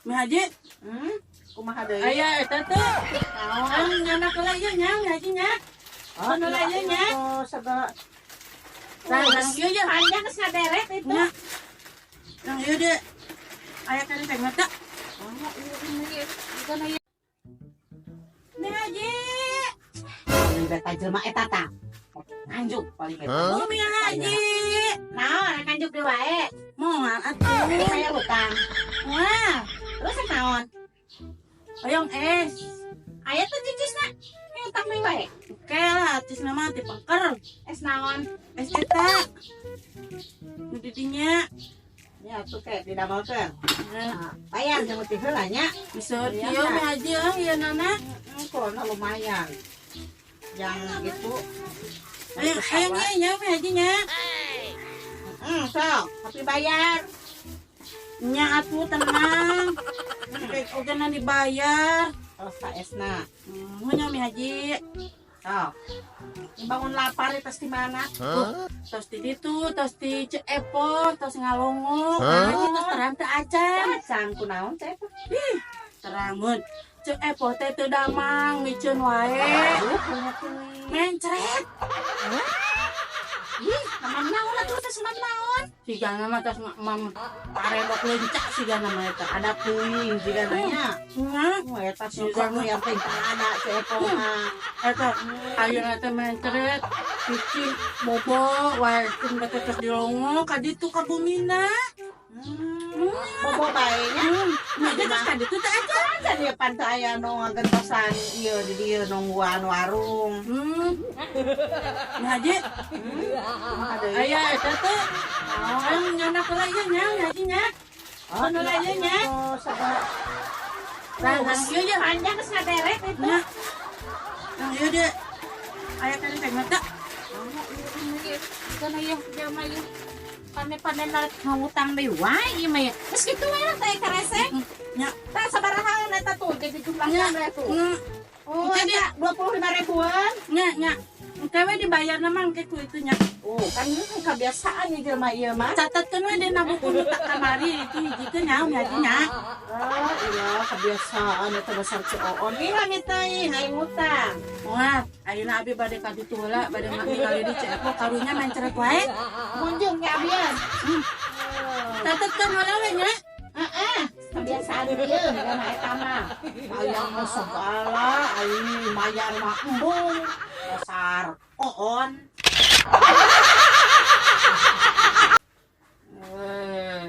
Mi Haji, Kumaha deui? Aya eta teh. Naon? Ang nyanak heula ieu nya, Mi Haji nya. Oh, Kono lah ieu nya. Oh, segala. Nah, nang ieu ye. Panjang geus ngaderet itu. Nya. Nang ieu deh. Aya kali teh mata. Oh, iya ini. Bukan aya. Mi Haji. Paling beta jelema eta tah. Nganjuk paling eta. Oh, Mi Haji. Naon nganjuk deui wae? Moal atuh. Aya hutang. Wah, Terus naon? Hoyong es. Aya tuh jujusna. Ini utang deui wae. Oke lah, tis nama ti pengker. Es naon? Es eta. Nu di dinya. Ya tuh kayak didamelkeun. Nah, Nah, bayar jeung teh heula nya. bisa Iya, kieu Kak. Mi Haji ah ieu nana. Corona lumayan. Yang gitu. Ayo, ayo nya nya Mi Haji nya. Sok, tapi bayar. Nya atuh tenang. Oke, oke na dibayar. Terus ka esna. Nya Mi Haji. Sok. Bangun lapar di tas di mana? Tos di ditu, tos di Ceu Epo, tos ngalongok. Nah, Haji tos terang teu acan. Acan kunaon teh? Ih, terangun. Ceu Epo teh teu damang, miceun wae. Aduh, punya teuing. Mencret. Ih, mamam naon atuh teh mamam naon? Sigana mah tos mam paredok lencak sigana mah eta. Ada teuing jiga nanya. Nya, Oh, eta syukur nu yang penting ada Ceu Epo mah. Eta ayeuna teh mencret, cicing bobo wae cing teh tos dilongok ka ditu ka bumina. Bobo bae nya. Nah, dia tos ka ditu teh aja. Acan ieu pan teu aya nu ngagentosan ieu di dieu nungguan warung. Mi Haji, Kumaha deui? Aya eta teh. Ang nyanak heula ieu nya, Mi Haji nya. Oh, Kono lah ieu nya. Oh, segala. Nah, nang ieu ye. Panjang geus ngaderet itu. Nya. Nang ieu deh. Aya kali teh mata. Oh, iya ini. Bukan aya jelema ieu. Pane-pane narik ngutang deui wae ieu mah ya. Geus kitu wae lah teh karese. Nya. Tah sabaraha eta tuh jadi jumlahnya tuh. Nya, Oh, Jadi- eta 25 ribuan. nya, nya. Engke we dibayarna mah engke ku itu nya. Oh, kan ini kan kebiasaan nih jelema ieu mah. Catatkeun we dina buku nu tak kamari itu hijikeun nya Mi Haji nya. Ah, iya kebiasaan eta dasar Ceu Oon. Ih, lami teuing aing ngutang. Wah, ayeuna abi bade ka ditu heula, bade ningali di Ceu Epo karunya mencret wae. Munjung ya abian. Catatkeun heula we nya. Heeh, kebiasaan ieu jelema eta mah. Aya mah segala, ai mayar mah embung. Dasar oon. Eh,